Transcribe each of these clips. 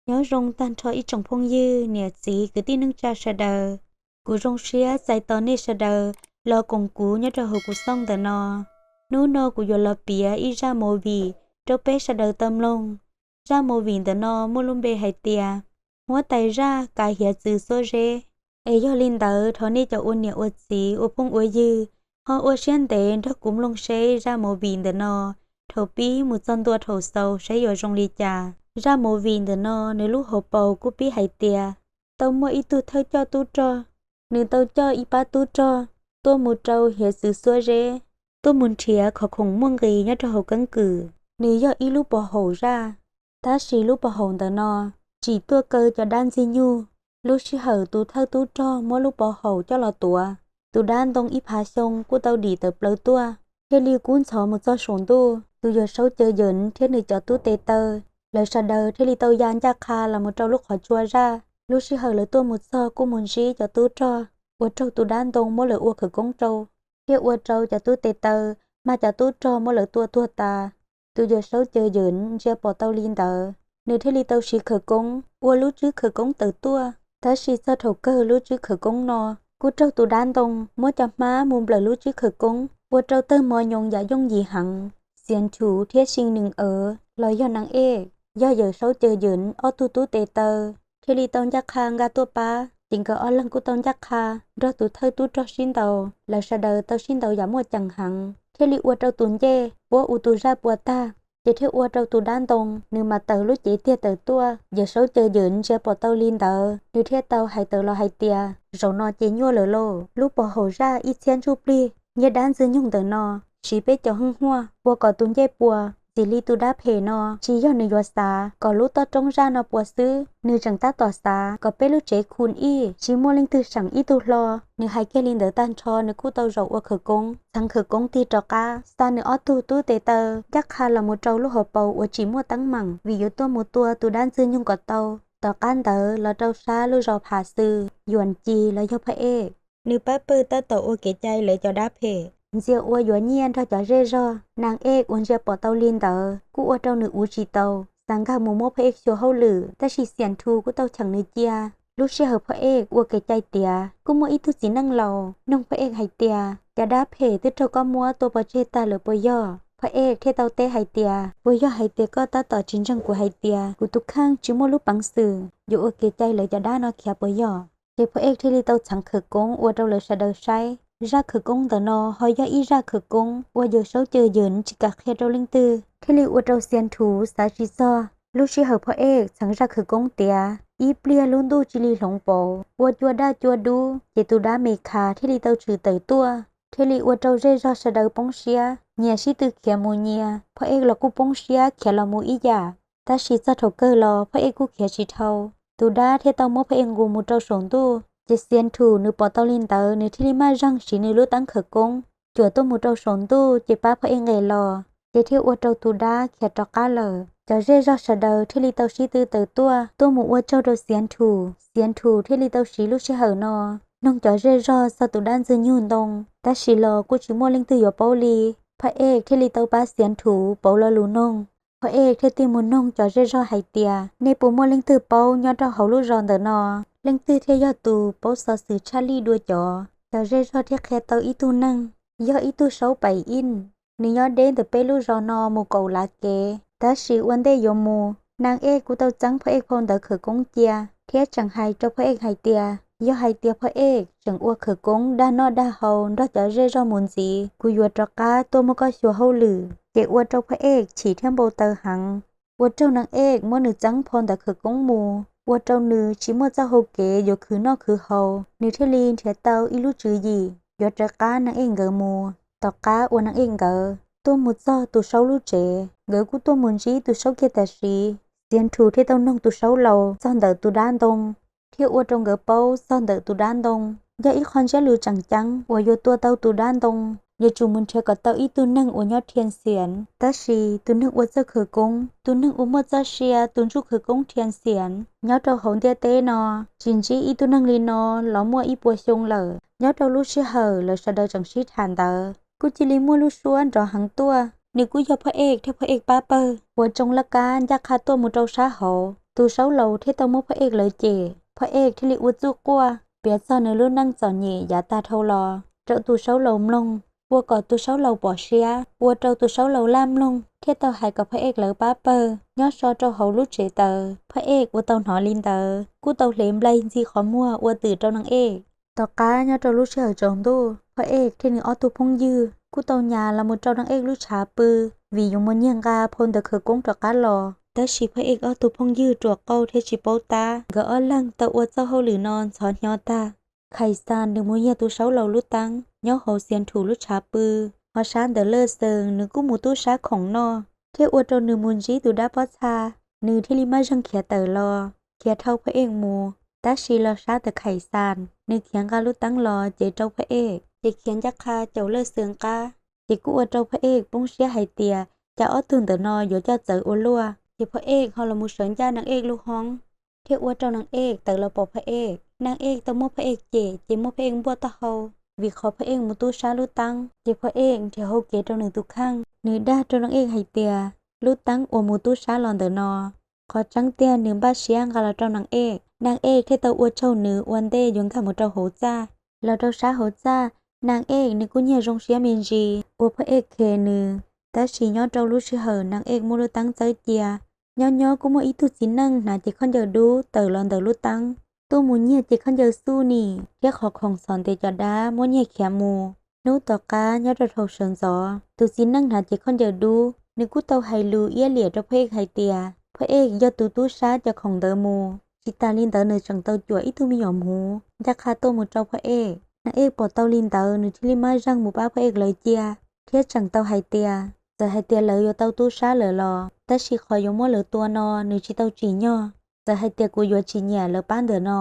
Nyob zoo tag nrho ib tsoom phooj ywg, niam txiv, kwv tij neej tsa sawv daws. Kuv zoo siab txais tos nej sawv daws los koom kuv nyob rau hauv kuv xov ntawm no. Hnub no kuv yuav los piav ib zaj movie rau peb sawv daws tau mloog. Zaj movie ntawm no muaj lub npe hais tias Huab Tais Zaj Kav Hiav Txwv Xuab Zeb. Es yog li ntawd thov nej cov ua niam ua txiv ua phooj ua ywg ho ua siab ntev nrog kuv mloog seb zaj movie ntawm no thaum pib mus txog ntua thaum xaus saib yuav zoo li cas. Zaj movie ntawm no nws lub hauv paus kuj pib hais tias tau muaj ib tug thawj coj tub rog, nws tau coj ib pab tub rog tuaj mus rau hiav txwv xuab zeb, tuaj mus nrhiav qhov khoom muaj nqis nyob rau hauv keeb kwm. Nws yog ib lub pov haum zaj, tab sis lub pov haum ntawm no tsim tuaj kaw cov dab ntxwg nyug. Lub sij hawm tus thawj tub rog muab lub pov haum coj los tuav, tus dab ntoo ib phav xyoo kuj tau dim tawm plaws tuaj, thiaj li kub ntxhov mus txog saum ntuj. Tus yawg Saub Caw Yawv thiab nws cov tub tes taw, lawv sawv daws thiaj li tau ya ncaj qha los mus rau lub qhov tsua zaj. Lub sij hawm lawv tuaj mus txog kuj mus ntsib cov tub rog, ua raug tus dab ntoo muab lawv ua khawv koob rau, thiab ua rau cov tub tes taw mag cov tub rog muab lawv tua tuag tas. Tus yawg Saub Caw Yawv ntsia pom tau li ntawd, nws thiaj li tau siv khawv koob ua lub tswb khawv koob tawm tuaj. Tab sis txog thaum kawg lub tswb khawv koob no kuj raug tus dab ntoo muab cov hmab mus nplawm lub tswb khawv koob, ua rau tawg mos nyoos yam yooj yim heev. Xiav Thuv thiab Xi Nws Awv los yog Naj Ej, yog yawg Saub Caw Yawv ob tug tub tes taw, thiaj li tau ncaj qha nqa tuaj pab. Ces nkawd ob leeg kuj tau ncaj qha nrog tus thawj tub rog sib ntaus, lawv sawv daws tau sib ntaus yam muaj ceem heev, thiaj li ua rau tus ncej puab u tus zaj puas tag, ces thiaj ua rau tus dab ntoo nws mas tawm lub cev tiag tawm tuaj. Yawg Saub Caw Yawv ntsia pom tau li ntawd, nws thiaj tau hais tawm los hais tias, zaum no ces nyuaj lawm lauj, lub pov haum zaj ib txhiab ntsuj plig, niag dab ntxwg nyoog ntawm no siv peb cov hwj huaj ua kom tus ncej puas, ntxim li tus dab phem no tsis yog nws yuav xav kom lub toj roob zaj no puas xwb, nws tseem tab tom xav kom peb lub tsev khu ib, tsis muaj leej twg seem ib tug hlo. Nws hais kiag li ntawd tag nrho nws kuj tau zaum ua khawv koob, txheev khawv koob tig rov qab xa nws ob tug tub tes taw ncaj qha los mus rau lub hauv paus uas tsim muaj teeb meem vim yuav tuaj mus tua tus dab ntxwg nyoog kom tau. Tom qab ntawd los rau sab lub zos Phav Xwm, Yuam Ci los yog Phaj Ej, nws pab pawg tab tom ua kev cai lawv cov dab phem, ntxias ua yuav nyiaj nrog cov zej zog. Naj Ej uas ntsia pom tau li ntawd kuj ua rau nws ua tsis tau, xav nkag mus muab Phaj Ej xyuas hauj lwm, tab sis Xiav Thuv kuj tau cheem nws cia. Lub sij hawm Phaj Ej ua kev cai tiav kuj muaj ib tug txiv neej laus noog Phaj Ej hais tias, cov dab phem twb raug koj muab tua pov tseg tag lawm puas yog? Phaj Ej thiaj tau teb hais tias, puas yog hais tias koj tab tom tsis ntseeg kuv hais tias kuv tus kheej tsis muaj lub peev xwm yuav ua kev cai lawv cov dab no khiav puas yog? Ces Phaj Ej thiaj li tau txheev khawv koob ua rau lawv sawv daws saib. Zaj khawv koob ntawm no ho yog ib zaj khawv koob uas yawg Saub Caw Yawv tsis kam qhia rau leej twg, thiaj li ua rau Xiav Thuv xav tsis txog. Lub sij hawm Phaj Ej txheev zaj khawv koob tiav, ib pliag lub ntuj cia li hloov pauv ua cua daj cua dub, ces tus dab Me Khas thiaj li tau tshwm tawm tuaj, thiaj li ua rau zej zog sawv daws poob siab, nyias sib tw khiav mus nyias. Phaj Ej los kuj poob siab khiav los mus ib yam, tab sis txog thaum kawg los Phaj Ej kuj khiav tsis dhau. Tus dab thiaj tau muab Phaj Ej nqus mus rau saum ntuj, ces Xiav Thuv nws pom tau li ntawd nws thiaj li maj zeeg siv nws lub teeb khawv koob cuam tuaj mus rau saum ntuj ces pab Phaj Ej nqes los, ces thiaj ua rau tus dab khiav rov qab lawm. Cov zej zog sawv daws thiaj li tau sib tw tawm tuaj, tuaj mus ua tsaug rau Xiav Thuv. Xiav Thuv thiaj li tau siv lub sij hawm no noog cov zej zog txog tus dab ntxwg nyoog ntoo, tab sis los kuj tsis muaj leej twg yuav paub li. Phaj Ej thiaj li tau pab Xiav Thuv pauv lo lus noog. Phaj Ej thiaj tig mus noog cov zej zog hais tias, nej puas muaj leej twg paub nyob rau hauv lub zos ntawm no, leej twg thiaj yog tus paub xov xwm tshaj lij dua cov? Cov zej zog thiaj qhia tau ib tug neeg, yog ib tug Saub Pais Ij, nws nyob deb ntawm peb lub zos no mus kaum lav kev. Tab sis ua ntej yuav mus, Naj Ej kuj tau txeeb Phaj Ej phau ntawv khawv koob cia, thiab tseem hais rau Phaj Ej hais tias, yog hais tias Phaj Ej tseem ua khawv koob dag noj dag haus nrog cov zej zog mus ntxiv, kuv yuav rov qab tuaj muab koj xyuas hauj lwm. Ces ua rau Phaj Ej chim thiab npau taws heev, ua raug Naj Ej muab nws txeeb phau ntawv khawv koob mus, ua rau nws tsis muaj txoj hau kev yuav khwv noj khwv haus, nws thiaj li nrhiav tau ib lub tswv yim yuav raws qab Naj Ej nkawd mus. Tom qab uas Naj Ej nkawd tuaj mus txog tus Saub lub tsev, nkawd kuj tuaj mus ntsib tus Saub kiag tam sim. Xiav Thuv thiaj tau noog tus Saub laus txog ntawm tus dab ntoo, thiaj ua rau nkawd paub txog ntawm tus dab ntoo. Yog ib qho ntsiab lus tseem ceeb uas yuav tua tau tus dab ntoo, yuav tsum mus nrhiav kom tau ib tug neeg uas nyob Thiam Xiam, tab sis tus neeg ua txawj khawv koob, tus neeg uas muaj txoj sia tus ntsuj khawv koob Thiam Xiam nyob rau hauv ntiaj teb no, tsis ntsib ib tug neeg li no los muaj ib puas xyoo lawm. Nyob rau lub sij hawm lawv sawv daws tseem sib tham ntawd, kuj cia li muaj lub suab nrov heev tuaj. Nws kuj yog Phaj Ej thiab Phaj Ej pab pawg uas tsoo laj kab ncaj qha tuaj mus rau sab hauv. Tus saub laus thiaj tau muab Phaj Ej lawv cem, Phaj Ej thiaj li ua txuj quaj piav txog nws lub neej txom nyem yav tag dhau los rau tus saub laus mloog, ua kom tus saub laus pom siab, ua rau tus saub laus laj mloog thiaj tau hais kom Phaj Ej lawv pab pawg nyob so rau hauv lub tsev taws. Phaj Ej uas tau hnov li ntawd kuj tau hle nplaig ntxig qhov muag ua twm rau Naag Ej. Tom qab nyob rau lub sij hawm tsaus ntuj, Phaj Ej thiab nws ob tug phooj ywg kuj tau nyas los mus rau Naag Ej lub tshav pw vim yuav mus nyiag nqa phau ntawv khawv koob rov qab los. Tab sis Phaj Ej ob tug phooj ywg ruam qauj thiab tsis paub tab, nkawd ob leeg tau ua txoj hauj lwm no ntxhov hnyo tag. Khais Xas nws mus nyiag tus saub laus lub teeb nyob hauv Xiav Nthum lub tshav pw, ho sab ntawm Laj Xees nws kuj mus tub sab khoom noj thiab ua rau nws mus ntsib tus dab pob txha, nws thiaj li maj zeeg khiav tawm los khiav dhau Phaj Ej mus. Tab sis los sab ntawm Khais Xas nws khiav nqa lub teeb los cev rau Phaj Ej, ces khiav ncaj qha caum Laj Xees qab, ces kuj ua rau Phaj Ej poob siab hais tias cas ob tug ntawm no yuav coj txawv ua luaj. Ces Phaj Ej ho los mus sawv ncaj Naag Ej lub hoob, thiaj ua rau Naag Ej tawm los pom Phaj Ej. Naag Ej tau muab Phaj Ej cem ces muab Phaj Ej npuaj taub hau, vim qhov Phaj Ej mus tub sab lub teeb, ces Phaj Ej nrhiav hauv kev rau nws tus kheej. Nws dag rau Naag Ej hais tias lub teeb uas mus tub sab los ntawm no, qhov tseeb tiag nws npaj siab nqa los rau Naag Ej. Naag Ej thiaj tau ua tsaug nws ua ntej yuav nkag mus rau hauv txaj. Los rau sab hauv txaj, Naag Ej nws kuj nyiag zoo siab me ntsis ua Phaj Ej khes nws. Tab sis nyob rau lub sij hawm Naag Ej muab lub teeb txawb cia, nyob nyob kuj muaj ib tug txiv neej hnav cev khaub ncaws dub tawm los ntawm lub teeb, tuaj mus nyiag cev khaub ncaws xuj nim thiab qhov khoom txhom ntes cov dab muab nyiag khiav mus. Hnub tom qab nyob rau dhau sawv ntxov, tus txiv neej hnav cev khaub ncaws dub nws kuj tau hais lus iab liam rau Phaj Ej hais tias Phaj Ej yog tus tub sab cov khoom ntawd mus. Tsis tas li ntawd nws tseem tau cuam ib tug me nyuam hmuv ncaj qha tuaj mus rau Phaj Ej. Naag Ej pom tau li ntawd nws thiaj li maj zeeg mus pab Phaj Ej lawv cia, thiab tseem tau hais tias txawm hais tias lawv yuav tau tub sab lawm los tab sis qhov yuav muab lawv tua no nws tsis tau tsim nyog. Txawm hais tias kuv yuav tsis nyiam lawv pab ntawm no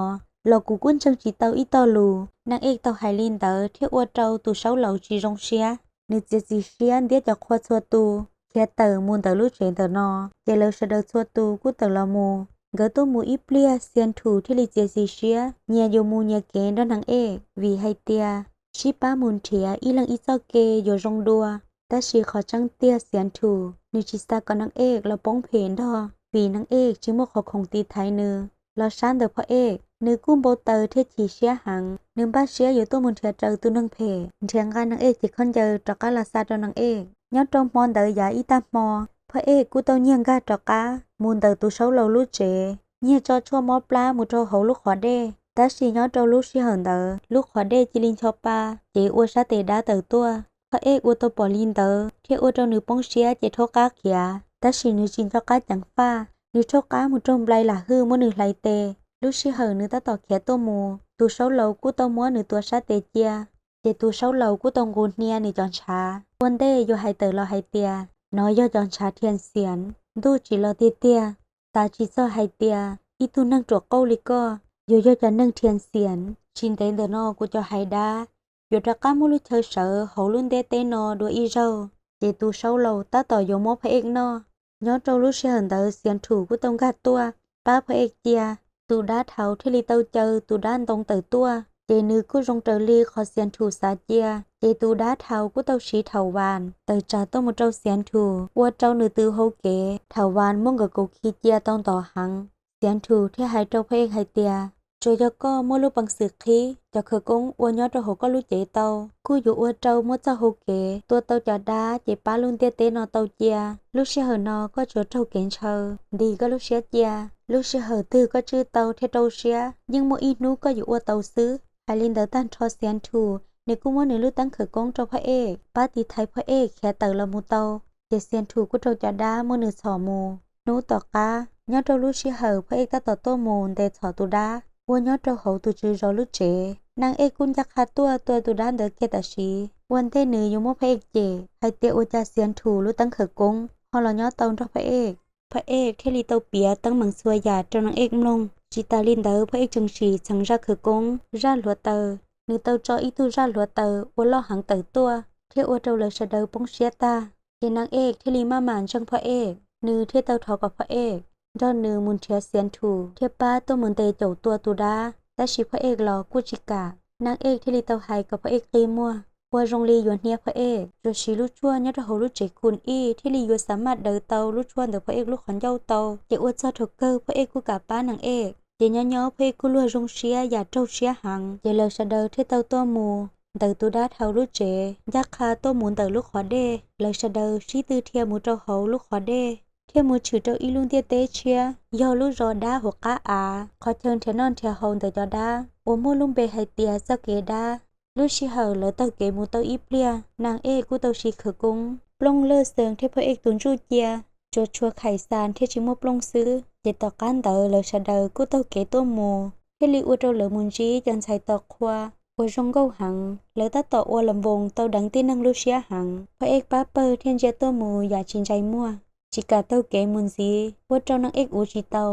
los kuv kuj ntseeg tsis tau ib tog lus. Naag Ej tau hais li ntawd thiaj ua rau tus saub laus tsis zoo siab, nws txiav txim siab ntiab cov qhua txhua tus khiav tawm mus ntawm lub tsev ntawm no. Ces lawv sawv daws txhua tus kuj tawm los mus. Nkawd tuaj mus ib pliag Xiav Nthum thiaj li txiav txim siab nyias yuav mus nyias kev nrog Naag Ej, vim hais tias sib pab mus nrhiav ib leeg ib txoj kev yuav zoo dua. Tab sis qhov tseeb tiag Xiav Nthum nws tsis xav kom Naag Ej los poob phem nrog, vim Naag Ej tsis muaj qhov khoom tiv thaiv nws. Los sab ntawm Phaj Ej, nws kuj npau taws thiab chim siab heev, nws npaj siab yuav tuaj mus nrhiav raws tus neeg phem, nrhiav nqa Naag Ej cev khaub ncaws rov qab los xa rau Naag Ej. Nyob rau hmo ntawd yav ib tag hmo, Phaj Ej kuj tau nyiag nkag rov qab mus ntawm tus saub laus lub tsev, nyiag tso tshuaj mob plab mus rau hauv lub qhov dej. Tab sis nyob rau lub sij hawm ntawd lub qhov dej cia li ncho pa, ces ua sab tes dab tawm tuaj. Phaj Ej ua tau pom li ntawd thiaj ua rau nws poob siab ces rhaub qab khiav, tab sis nws tsis nco qab ceev faj, nws rhaub qab mus raug nplai lam hwj muab nws hlais tes. Lub sij hawm nws tab tom khiav tuaj mus, tus saub laus kuj tau muab nws tua sab tes cia, ces tus saub laus kuj tau nqus hnia nws cov ntshav ua ntej yuav hais tawm los hais tias, nov yog cov ntshav thiam xiam, ntuj tsis los tiag tiag. Xav tsis txog hais tias ib tug neeg ruam qauj li koj yuav yog cov neeg thiam xiam. Tsis ntev ntawm no kuv cov hais dab yuav rov qab muaj lub chaw sawv hauv lub ntiaj teb no dua ib zaug. Ces tus saub laus tab tom yuav muab Phaj Ej noj. Nyob rau lub sij hawm ntawd Xiav Nthum kuj tau nkag tuaj pab Phaj Ej cia. Tus dab dhau thiaj li tau caw tus dab ntoo tawm tuaj, ces nws kuj zoo raws li qhov Xiav Nthum xav cia. Ces tus dab dhau kuj tau siv thaum vas tawm tsam tuaj mus rau Xiav Nthum, ua rau nws tws hauv kev. Thaum vas muab nkawd kaus khi cia tau ntos heev. Xiav Nthum thiaj hais rau Phaj Ej hais tias, tsuas yog koj muaj lub peev xwm qhib cov khawv koob ua nyob rau hauv koj lub cev tau, kuj yuav ua rau muaj txoj hau kev tua tau cov dab ces pab lub ntiaj teb no tau cia. Lub sij hawm no koj tsuas raug kev ntshaw, ntis koj lub siab cia. Lub sij hawm twg koj tswj tau thiab rau siab, yeej muaj ib hnub koj yuav ua tau xwb. Hais li ntawd tag nrho Xiav Nthum nws kuj muab nws lub teeb khawv koob rau Phaj Ej pab tiv thaiv Phaj Ej khiav tawm los mus tau. Ces Xiav Nthum kuj raug cov dab muab nws txhom mus. Hnub tom qab nyob rau lub sij hawm Phaj Ej tab tom tuaj mus ntes txhom tus dab ua nyob rau hauv tus tswv zos lub tsev, Naag Ej kuj ncaj qha tuaj tua tus dab ntawd kiag tam sim, ua ntej nws yuav muab Phaj Ej cem hais tias ua cas Xiav Nthum lub teeb khawv koob ho los nyob tau nrog Phaj Ej. Phaj Ej thiaj li tau piav teeb meem txhua yam rau Naag Ej mloog. Tsis tas li ntawd Phaj Ej tseem sim txheem zaj khawv koob zaj hluav taws, nws tau tso ib tug zaj hluav taws ua loj heev tawm tuaj thiab ua rau lawv sawv daws poob siab tag. Ces Naag Ej thiaj li maj mam ntseeg Phaj Ej, nws thiaj tau thov kom Phaj Ej nrog nws mus nrhiav Xiav Nthum thiab pab tuaj mus ntes caum tua tus dab, tab sis Phaj Ej los kuj tsis kam. Naag Ej thiaj li tau hais kom Phaj Ej qi muag. ua zoo li yuav hnia Phoj Ej, tsuas siv lub tshuaj nyob rau hauv lub tsev khum ij thiaj li yuav xa maj daws tau lub tshuaj ntawm Phoj Ej lub qhov ncauj tau. Ces ua txog thaum kawg Phoj Ej kuj kam pab Neeg Ej. Ces nyob nyob Phoj Ej kuj luag zoo siab yam raug siab heev, ces lawv sawv daws thiaj tau tuaj mus ntawm tus dab dhau lub tsev ncaj qha tuaj mus ntawm lub qhov dej. Lawv sawv daws sib tw dhia mus rau hauv lub qhov dej thiab mus tshwm rau ib lub ntiaj teb tshiab, yog lub zos dab hauv qab av, qhov chaw nrhiav noj nrhiav haus ntawm cov dab uas muaj lub npe hais tias txoj kev dab. Lub sij hawm lawv taug kev mus tau ib pliag, Neeg Ej kuj tau siv khawv koob plooj Laj Xees thiab Phoj Ej tus ntsuj cia, tsuas tshuav Khais Xas thiaj tsis muaj plooj xwb. Ces tom qab ntawd lawv sawv daws kuj taug kev tuaj mus, thiaj li ua rau lawv mus ntsib cov ntxhais tos qhua uas zoo nkauj heev. Lawv tab tom ua las voos tau deev tib neeg lub siab heev. Phoj Ej pab pawg thiaj ntsia tuaj mus yam tsis ntsais muag, tsis kam taug kev mus ntxiv, ua rau Neeg Ej uv tsis tau.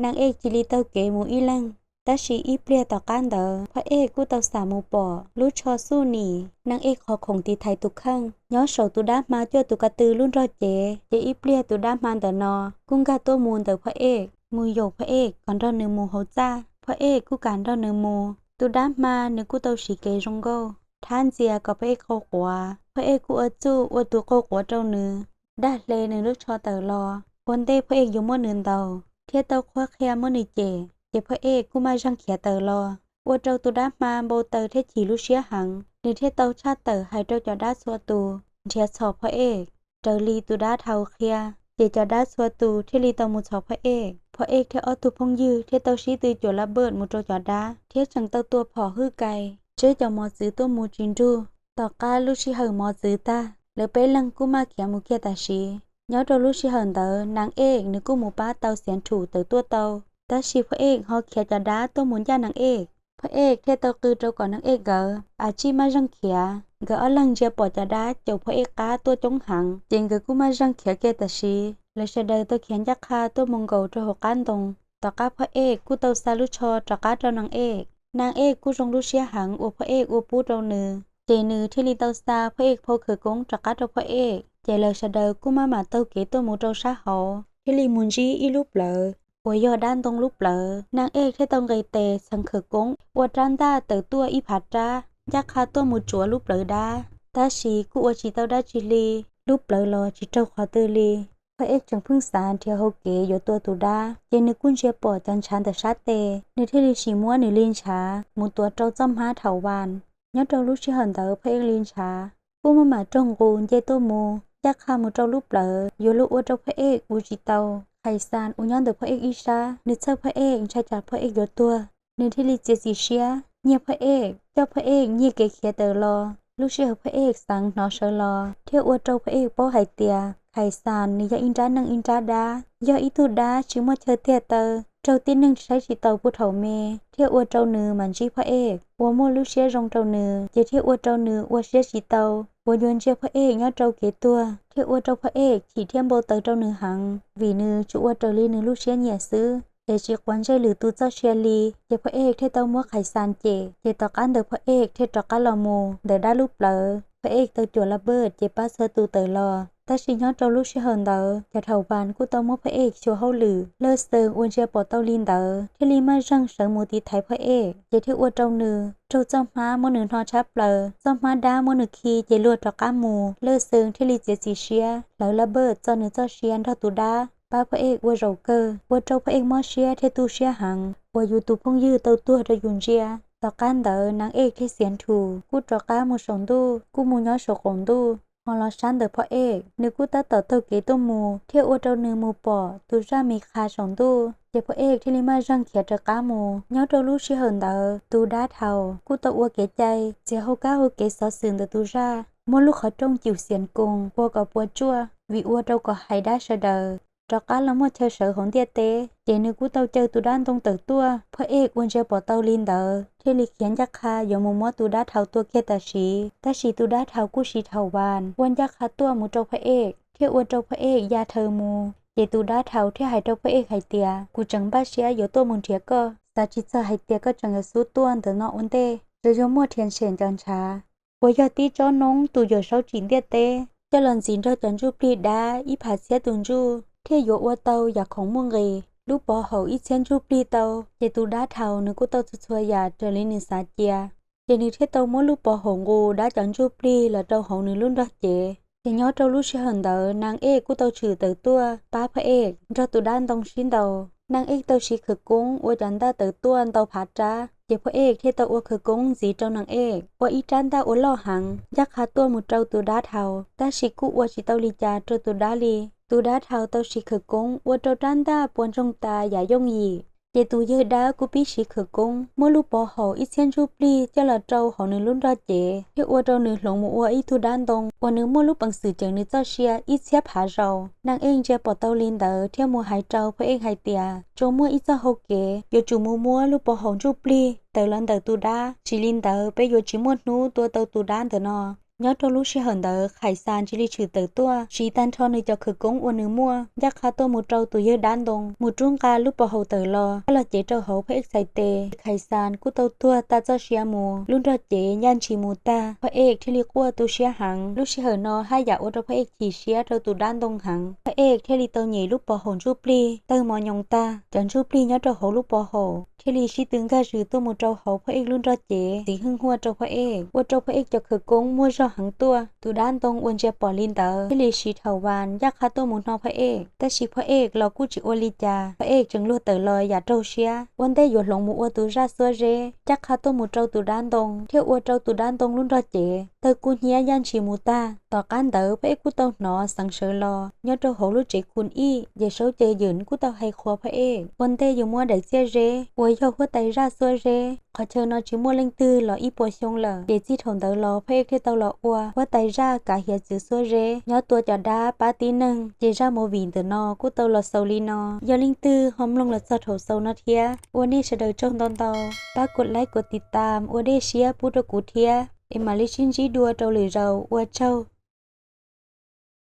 Neeg Ej cia li taug kev mus ib leeg. Tab sis ib pliag tom qab ntawd Phoj Ej kuj tau xam mus pom lub tsho xuj nim Neeg Ej qhov khoom tiv thaiv tus kheej nyob saum tus dab hma cuaj tus ko tw lub nrog cev. Ces ib pliag tus dab hma ntawm no kuj nkag tuaj mus ntawm Phoj Ej, mus yaum Phoj Ej kom nrog nws mus hauv txaj. Phoj Ej kuj kam nrog nws mus. Tus dab hma nws kuj tau siv kev zoo nkauj thab ntxias kom Phoj Ej qaug quav. Phoj Ej kuj ua txuj ua tus qaug quav rau nws, dag hle nws lub tsho tawm los. Ua ntej Phoj Ej yuav muab nws ntaus thiab tau qhuab qhia muab nws cem, ces Phoj Ej kuj maj zeeg khiav tawm los, ua rau tus dab hma npau taws thiab chim lub siab heev. Nws thiaj tau tshaj tawm hais rau cov dab txhua tus nrhiav txhom Phoj Ej raws li tus dab dhau qhia. Ces cov dab txhua tus thiaj li tau mus txhom Phoj Ej. Phoj Ej thiab ob tug phooj ywg thiaj tau sib tw cuam lab npaj mus rau cov dab thiab tseem tau tua phom hwj kai, tseb cov mos txwv tuaj mus tsis nrug. Tom qab lub sij hawm mos txwv tag, lawv peb leeg kuj maj khiav mus kiag tam sim. Nyob rau lub sij hawm ntawd Neeg Ej nws kuj mus pab tau Xiav Thum tawm tuaj tau, tab sis Phoj Ej ho khiav cov dab tuaj mus ncaj Neeg Ej. Phoj Ej thiaj tau qw rau kom Neeg Ej nkawd a tsij maj zeeg khiav. Nkawd ob leeg ntsia pom cov dab caum Phoj Ej qab tuaj coob heev, ces nkawd kuj maj zeeg khiav kiag tam sim. Lawv sawv daws tau khiav ncaj qha tuaj mus nkaum rau hauv qab ntoo. Tom qab Phoj Ej kuj tau xa lub tsho rov qab rau Neeg Ej. Neeg Ej kuj zoo lub siab heev uas Phoj Ej ua pub rau nws, ces nws thiaj li tau xa Phoj Ej phau khawv koob rov qab rau Phoj Ej. Ces lawv sawv daws kuj maj mam taug kev tuaj mus rau sab hauv thiaj li mus ntsib ib lub plawv uas yog dab ntoo lub plawv. Neeg Ej thiaj tau nqis tes txheev khawv koob ua rab ntaj tawm tuaj ib phav rab ncaj qha tuaj mus tsuav lub plawv dab, tab sis kuj ua tsis tau dab tsi li, lub plawv los tsis raug qhov twg li. Phoj Ej tseem pheej xav nrhiav hauv kev yuav tua tus dab, ces nws kuj ntsia pom cov ntshav ntawm sab tes, nws thiaj li sim muab nws li ntshav mus tuav rau txoj hmab thaum vas. Nyob rau lub sij hawm ntawd Phoj Ej li ntshav kuj maj mam raug nqus nce tuaj mus ncaj qha mus rau lub plawv yuav luag ua rau Phoj Ej uv tsis tau. Khais Xas uas nyob ntawm Phoj Ej ib sab, nws txhawj Phoj Ej ntshai tsam Phoj Ej yuav tuag, nws thiaj li txiav txim siab nyiag Phoj Ej, coj Phoj Ej nyiag kev khiav tawm los. Lub sij hawm Phoj Ej xeev hnov sawv los thiaj ua rau Phoj Ej paub hais tias Khais Xas nws yog ib nrab neeg ib nrab dab, yog ib tug dab tsis muaj chaw tiag taw, raug tib neeg saib tsis taus puag thaum me, thiaj ua rau nws mam ntsib Phoj Ej uas muaj lub siab zoo rau nws, ces thiaj ua rau nws ua siab tsis tau uas yuav ntsia Phoj Ej nyob rau kev tuag, thiaj ua rau Phoj Ej chim thiab npau taws rau nws heev, vim nws tsuas ua raws li nws lub siab nyiam xwb es tsis quav ntsej lwm tus txoj sia li. Ces Phoj Ej thiaj tau muab Khais Xas cem, ces tom qab ntawd Phoj Ej thiaj rov qab los mus ntawm dab lub plawv. Phoj Ej tau cuam la npaj ces pab txhua tus tawm los, tab sis nyob rau lub sij hawm ntawd cov thaum vas kuj tau muab Phoj Ej xyuas hauj lwm. Laj Xees uas ntsia pom tau li ntawd thiaj li maj zeeg sawv mus tiv thaiv Phoj Ej, ces thiaj ua rau nws raug txoj hmab muab nws hno tshab plaws, txoj hmab dab muab nws khi ces luag rov qab mus. Laj Xees thiaj li txiav txim siab hlawv la npaj txo nws txoj sia nrog tus dab pab Phoj Ej ua zaum kawg, ua rau Phoj Ej mob siab thiab tu siab heev uas yus tus phooj ywg tau tuag rau yus ntsia. Tom qab ntawd Neeg Ej thiab Xiav Thum kuj rov qab mus saum ntuj, kuj mus nyob saum qaum ntuj ho los sab ntawm Phoj Ej. Nws kuj tab tom taug kev tuaj mus thiaj ua rau nws mus pom tus zaj me qha saum ntuj, ces Phoj Ej thiaj li maj zeeg khiav raws qab mus. Nyob rau lub sij hawm ntawd tus dab dhau kuj tau ua kev cai txiav hauv kab hauv kev xov xwm ntawm tus zaj, muab lub qhov rooj cum Xiav Koos ua kom puas tsuaj vim ua rau kom hais dab sawv daws rov qab los muaj chaw sawv hauv ntiaj teb. Ces nws kuj tau caw tus dab ntoo tawm tuaj. Phoj Ej uas ntsia pom tau li ntawd thiaj li khiav ncaj qha yuav mus muab tus dab dhau tua kiag tam sim, tab sis tus dab dhau kuj siv thaum vas ua ncaj qha tuaj mus rau Phoj Ej, thiaj ua rau Phoj Ej ya dhau mus. Ces tus dab dhau thiaj hais rau Phoj Ej hais tias, kuv tseem npaj siab yuav tuaj mus nrhiav koj, xav tsis txog hais tias koj tseem yuav xub tuaj ntawm no ua ntej, tsuas yuav muaj rhiav ntsham cov ntshav uas yog tib tsob noob tus yuam saub tsim ntiaj teb coj los ntxiv nrog cov ntsuj plig dab ib phav txhiab tus ntsuj, thiaj yuav ua tau yam khoom muaj nqis lub pov haum ib txhiab ntsuj plig tau. Ces tus dab dhau nws kuj tau txhua txhua yam raws li nws xav cia. ces nws thiaj tau muab lub pov haum nqus dab cov ntsuj plig los rau hauv nws lub nrog cev. Ces nyob rau lub sij hawm ntawd Naj Ej kuj tau tshwm tawm tuaj pab Phaj Ej nrog tus dab ntoo sib ntaus. Naj Ej tau siv khawv koob ua cov ntaj tawm tuaj ntau phav rab, ces Phaj Ej thiaj tau ua khawv koob ntxiv rau Naj Ej ua ib rab ntaj ua loj heev ncaj qha tuaj mus rau tus dab dhau, tab sis kuj ua tsis tau li cas rau tus dab li. Tus dab dhau tau siv khawv koob ua rau rab ntaj puas ntsoog tas yam yooj yim. Ces tus yawg dab kuj pib siv khawv koob muab lub pov haum ib txhiab ntsuj plig coj los rau hauv nws lub nrog cev thiab ua rau nws hloov mus ua ib tug dab ntoo uas nws muaj lub peev xwm ceev nws txoj sia ib txhiab phav zaus. Naj Ej ntsia pom tau li ntawd thiaj mus hais rau Phaj Ej hais tias, tsuas muaj ib txoj hau kev, yuav tsum mus muab lub pov haum ntsuj plig tawm los ntawm tus dab, tsis li ntawd peb yuav tsis muaj hnub tua tau tus dab ntawm no. Nyob rau lub sij hawm ntawd Khais Xas cia li tshwm tawm tuaj siv tag nrho nws cov khawv koob uas nws muaj ncaj qha tuaj mus rau tus yawg dab ntoo mus rub nqa lub pov haum tawm los coj los cev rau hauv Phaj Ej txhais tes. Khais Xas kuj tau tuag tas txoj sia mus, lub nrog cev ncaj ntshis mus tag, Phaj Ej thiaj li quaj tu siab heev. Lub sij hawm no haj yam ua rau Phaj Ej chim siab rau tus dab ntoo heev. Phaj Ej thiaj li tau nyem lub pov haum ntsuj plig tawg mos nyoos tag, cov ntsuj plig nyob rau hauv lub pov haum thiaj li sib tw nkag zws tuaj mus rau hauv Phaj Ej lub nrog cev, txiv hwj huaj rau Phaj Ej, ua rau Phaj Ej cov khawv koob muaj zog heev tuaj. Tus dab ntoo uas ntsia pom li ntawd thiaj li siv thaum vas ncaj qha tuaj mus hno Phaj Ej, tab sis Phaj Ej los kuj tsis ua li cas. Phaj Ej tseem luag tawm los yam raug siab, ua ntej yuav hloov mus ua tus zaj xuab zeb ncaj qha tuaj mus rau tus dab ntoo thiab ua rau tus dab ntoo lub nrog cev tawg kub hnyiab ncaj ntshis mus tag. Tom qab ntawd Phaj Ej kuj tau hnov xeev sawv los nyob rau hauv lub tsev khu ib, Yawm Saub Cawm Ywm kuj tau hais qhuas Phaj Ej ua ntej yuav muab daim txiaj zeb uas yog huab tais zaj xuab zeb. Qhov chaw no tsis muaj leej twg los ib puas xyoo lawm, ces txij thaum ntawd los Phaj Ej thiaj tau los ua huab tais zaj kav hiav txwv xuab zeb nyob tua cov dab pab tib neeg. Ces zaj movie ntawm no kuj tau los xaus li no. Yog leej twg ho mloog los txog thaum xaus no thiab, ua nej sawv daws tsaug ntau ntau, pab kov like kov tiv tam ua dej siab pub rau kuv thiab, es mam li sib ntsib dua rau lwm zaus, ua tsaug.